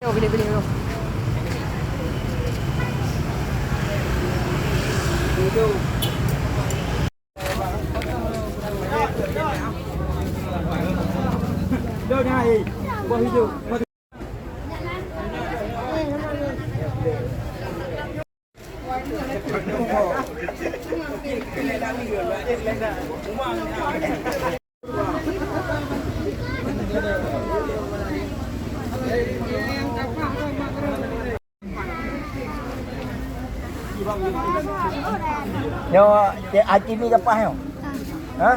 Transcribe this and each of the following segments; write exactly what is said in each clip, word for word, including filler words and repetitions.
Yo, pilih, pilih, yo. Yo, nyai. Buah hijau. Nyoe, cek Haji mi kapah nyoe. Ha?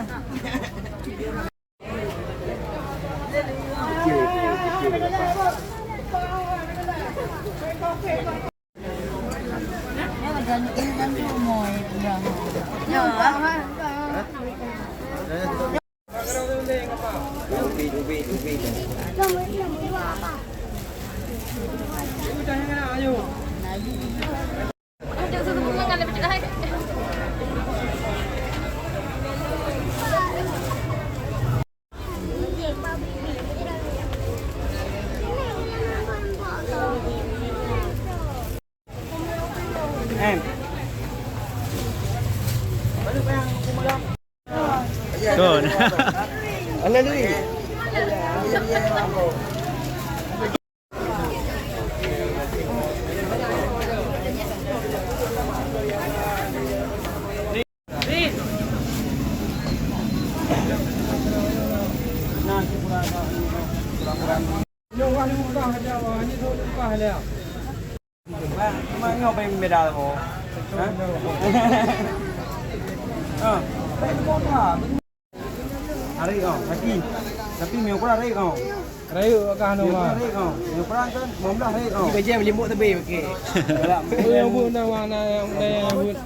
Kon. Cuma nyoe paling beda tu. Ha? Ha. Hari kau, kaki. Tapi meunyoe kurang hari kau. Rayeuk kah anu mah. Hari kau. Meunyoe kurang kan, lima belas hari kau. Bajai melimbuk tebing, okey. Galak. Oh, yang buat nama anak yang, yang buat.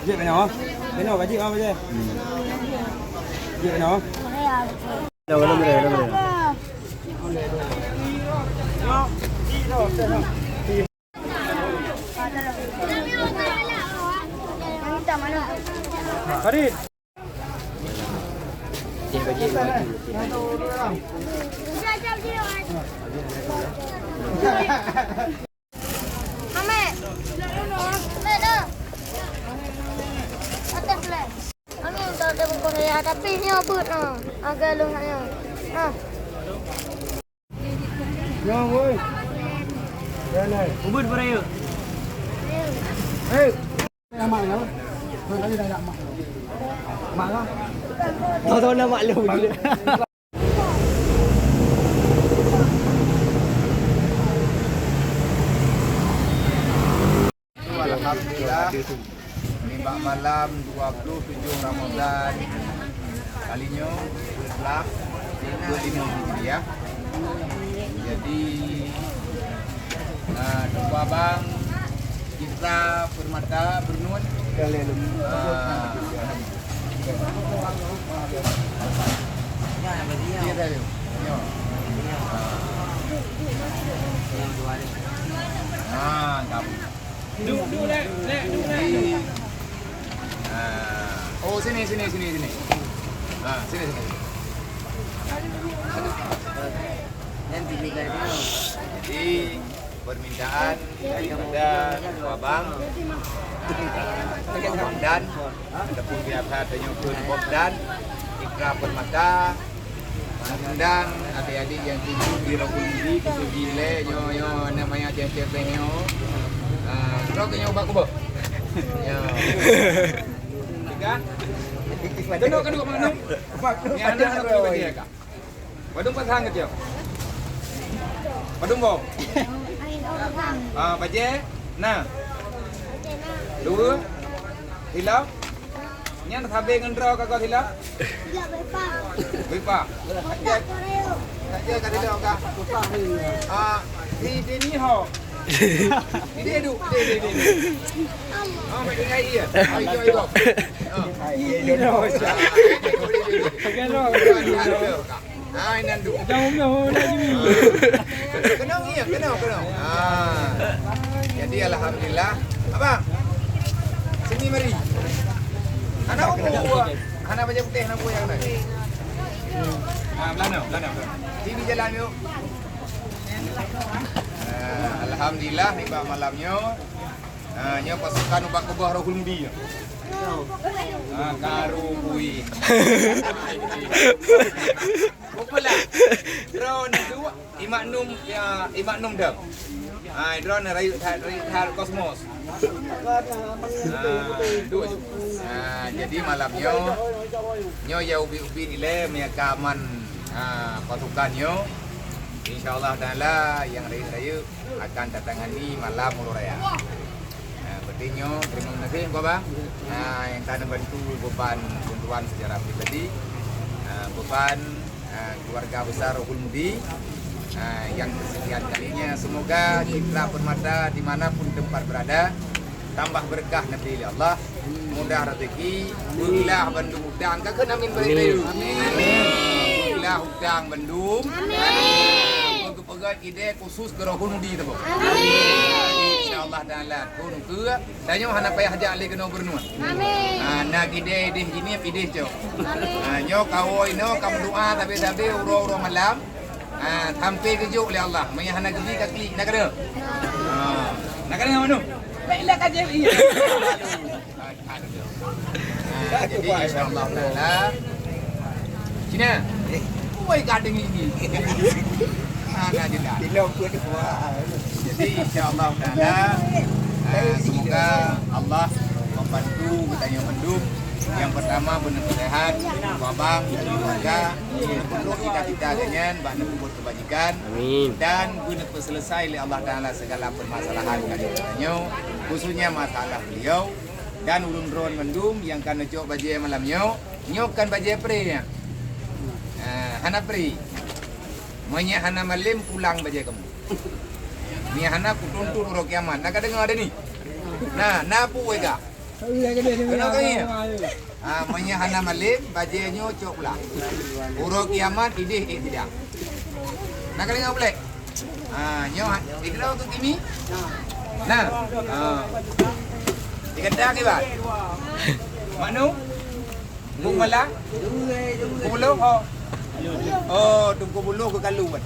Jek kena, oh. Kena, gaji kau, Bajai. Jek kena, oh. Dah, dah boleh, dah boleh. Farid. Amek. Amek dah. Atas lah. Angin tak ada bungkus raya, tapi nyoe beut nah. Agak lôn nak nyoe. Nah. Nyoe, woi. Ubit beraya. Hei. Nama ya? Mana tadi dah mak. Mak lah. Tahu-tahu nama lu. Alhamdulillah, nibak malam dua puluh tujuh Ramadan kali nyoe, sebelas dua lima Hijriah. Jadi, ah, dua bang Citra Permata Bernun. Ah, Ah, kamu. Duduk, duduk, Lek. Lek, duduk, Lek. Ah. Oh, sini, sini, sini, sini. Ah, sini, sini. Jadi, permintaan daripada Abang, Abang Dan, ataupun biasa tanya Abang Dan, Ikra Permata, mengundang adik-adik yang tinggi di Rokok Budi, Kusugi Lek, nyo, nyo, namanya Cem Cem Penyo. Ah, Rokok nyo bak kubur. Nyo. Tiga. Kedua, kedua, mana? Ya, anak, anak, anak, anak. Padum pasang keu tiep? Padum boh? Ah, bajée? Na. Dua. Hilaf. Nyan sabe ngon droe ka goe hilaf? Bepa. Saja, saja ka hilaf ka. Ah, si Dini ho. Ini du, ini, ini, ini. Ah, mai dengai iya. Ayo, ayo. Ah. Ini ho. Pakai lo. Ah, inan du. Jauh, jauh lagi. Kenong iya, kenong, kenong. Ah. Jadi alhamdulillah. Abang. Sini mari. Anak umur. Anak baju putih, anak buah yang lain. Ah, belano, belano, belano. Sini jalan yuk. Alhamdulillah, nibak malam nyoe, ah, nyoe pasukan ubak keubah Rohul Mudi. Ah, karu bui. Bukalah. Droe nyoe dua, imak num, ya, imak num dah. Ah, droe nyoe rayeuk that, rayeuk that kosmos. Ah, dua. Ah, jadi malam nyoe, nyoe ya ubi-ubi ilée meunyo ka aman, ah, pasukan nyoe. Insya Allah Taala nyang rayeuk-rayeuk akan tatangani malam uroe raya. Nah, berarti nyoe terima kasih Bapak. Nah, nyang ka neubantu beban bantuan secara pribadi. Nah, beban, nah, keluarga besar Rohul Mudi. Nah, yang kesekian kalinya semoga Citra Permata di mana pun tempat berada tambah berkah neubri lé Allah, mudah rezeki, beulah bandum utang. Ka kheun amin bari rayeuk. Amin. Beulah utang bandum. Amin. Peugah idée khusus keu Rohul Mudi teuh. Amin. Insya Allah Taala, thon keu tanyoe hana payah jak lé keunoe gubernur. Amin. Ah, na idée idéh jinieb idéh cok. Amin. Ah, nyoe kawoe inoe ka meudoa sabe-sabe uroe-uroe malam. Ah, sampai geujok lé Allah. Meunyo hana geubi ka klik, na keudeuh. Ah, na keudeuh manu? Lek-lek aja iya. Ah, jadi insya Allah Taala. Cina. Woi, gading ini. Ah, dah jelas. Bila pun kuat. Jadi insya Allah Taala, ah, semoga Allah membantu geutanyoe mandum. Yang pertama beuna peusehat, babang dan keluarga, beuna cita-cita geuhnyan bak neupeubuet kebajikan. Amin. Dan beuna peuselesai lé Allah Taala segala permasalahan geutanyoe, khususnya masalah beliau. Dan ulôn droen mandum nyang ka neucok bajée malam nyoe, nyoe kon bajée pré nyan. Ah, hana pré. Meunyo hana malem, pulang bajée kamoe. Meunyo hana, kutuntut uroe kiamat. Na ka deungoe, Dani? Na, na peue ka? Keunoe ka ngieng? Ah, meunyo hana malem, bajée nyoe cok pulang. Uroe kiamat idéh ék sidang. Na ka deungoe, Blek? Ah, nyoe ha-, dikeue keu Kimi? Nah. Ah. Dikeue kiban? Mak Nu? Bung Mala? Bung Buluh, oh. Oh, Teungku Buluh keu kalu kan?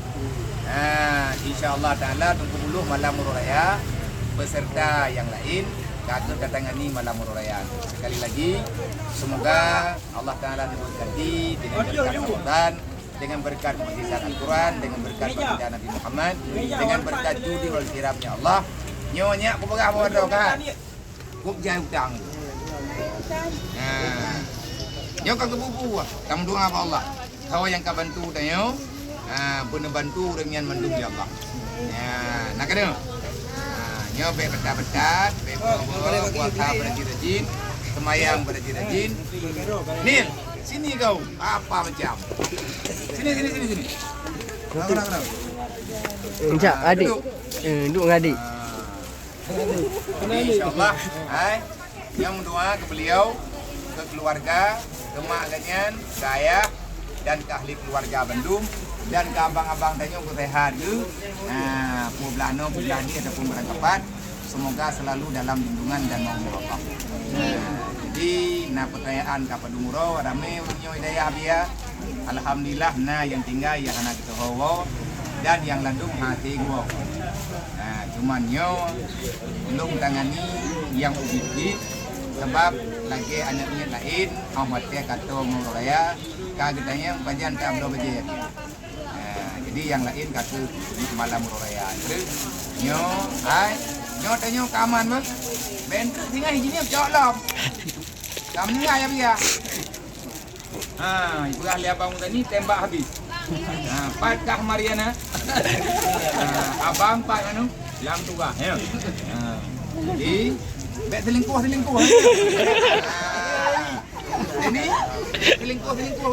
Ah, insya Allah Taala Teungku Buluh malam uroe raya beserta yang lain ka keuh tatangani malam uroe raya. Sekali lagi, semoga Allah Taala neubeuet ganti dengan berkat Ramadan, dengan berkat mukjizat Al-Quran, dengan berkat baginda Nabi Muhammad, dengan berkat judi wal kiramnya Allah. Nyoe nyak kupeugah bahwa doa kan. Kup jai utang. Nah. Nyoe ka geububu, kamu doa bak Allah. Kawa nyang ka bantu tanyoe, ah, beuna bantu ureuëng nyan mandum ya Allah. Ya, na keunoe. Ah, nyoe bék betat-betat, bék puasa beurajin-rajin, seumayang beurajin-rajin. Nil, sini kau. Apa macam? Sini, sini, sini, sini. Kenapa, kenapa, kenapa? Encak, adik. Duduk. Eh, duduk dengan adik. Ah. Jadi, insya Allah, hai, nyang doa keu beliau, keu keluarga, keu mak geuhnyan, keu ayah, dan keu ahli keluarga bandum, dan keu abang-abang tanyoe keu sehat geuh. Ah, peue blah noe, peue blah ni ataupun barangkapat. Semoga selalu dalam lindungan dan naungan Allah. Nah, jadi na pertanyaan ka padum uroe, ramé ureuëng nyoe di dayah Abia. Alhamdulillah na nyang tinggai nyang hana geutuho woe dan nyang landum hase geuwoe. Nah, cuman nyoe lôn tangani nyang ubit-ubit sebab lagée aneuk miet laén, óh watée ka toe ngon uroe raya, ka geutanyong pajan tabloe bajée. Nah, jadi nyang laén ka keuh malam uroe raya. Terus nyoe, hai, nyoe tanyoe ka aman meuh. Bék treuk singai jih nyoe cok lom. Ka meuninggai ya biya. Ha, ipeugah lé abang tadi tembak habis. Ha, pat kah Mariana? Ha, abang pat anu lam tugas ya. Ha. Jadi bék selingkuh-selingkuh. Ha. Ini selingkuh-selingkuh.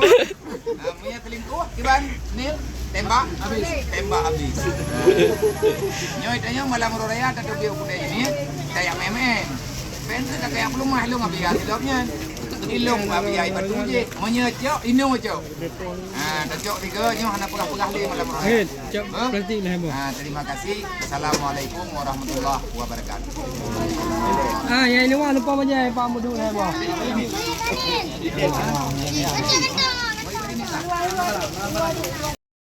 Ah, meunyo selingkuh, kiban, Nil, tembak habis. Tembak habis. Nyoe tanyoe malam uroe raya tateubiet u keude ini, tayak mé-mé. Pen teu takayak peulumah ilong abi ya silop nyan. Ilong abi ya ibat tujih. Meunyo cok, inoe cok. Ah, tacok tiga nyoe hana peugah-peugah lé malam uroe raya. Cok plastik nah, boh. Ah, terima kasih. Assalamualaikum warahmatullahi wabarakatuh. Ah, nyang luwa lupa bajai Pak Mudu nah, boh.